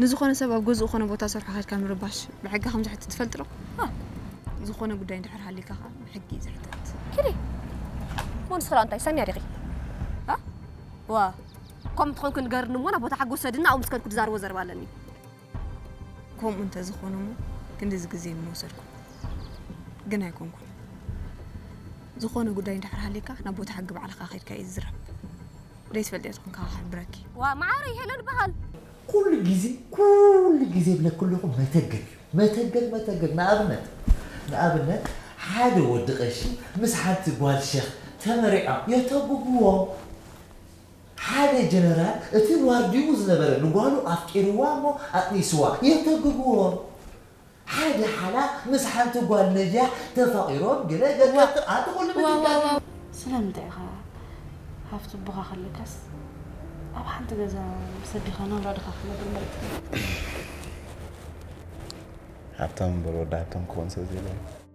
ንዝኾነ ሰብ ኣብ ገዝኡ ኾነ ቦታ ሰርሖ ኸድካ ምርባሽ ብሕጊ ከም ዝሕትት ትፈልጥ ዶ? ዝኾነ ጉዳይ እንድሕር ሃሊካ ኸዓ ብሕጊ እዩ ዝሕተት። ኪዲ እሞ ንስኺ ደኣ እንታይ ሰምያ ዲኺ? ዋ፣ ከምኡ እንተኾንኪ ንገርኒ እሞ ናብ ቦታ ሕጊ ውሰድኒ፣ ኣብኡ ምስ ከድኩ ዝዛረቦ ዘረባ ኣለኒ። ከምኡ እንተዝኾነ እሞ ክንድዚ ግዜ ምወሰድኩ፣ ግን ኣይኮንኩን። ዝኾነ ጉዳይ እንድሕር ሃሊካ ናብ ቦታ ሕጊ ባዕልኻ ኸድካ እዩ ዝዝረብ። ዘይትፈልጥያ ተኾንካ ክሕብረኪ። ዋ፣ መዓረይ ሄለን በሃል። ኩሉ ግዜ ኩሉ ግዜ ብለኩ ኣለኹ መተገግ እዩ። መተገግ መተገግ። ንኣብነት ንኣብነት ሓደ ወዲ ቀሺ ምስ ሓንቲ ጓል ሸኽ ተመሪዖም የተጉግዎም። ሓደ ጀነራል እቲ ዋርድይኡ ዝነበረ ንጓሉ ኣፍቂርዋ እሞ ኣጥኒስዋ የተጉግዎም። ሓደ ሓላ ምስ ሓንቲ ጓል ነጃሕ ተፋቒሮም ገለ ገለ ኣቲ ኩሉ ምትጋግ ስለምንታይ ኢኻ ሃፍቲ ኣቦኻ ከለካስ ኣብ ሓንቲ ገዛ ምስ ኣዴኻ ናብራ ድኻ ክትነብር መሪጽካ? ሃብታም እምበር ወዲ ሃብታም ክኾን ሰብ ዘይብሉ።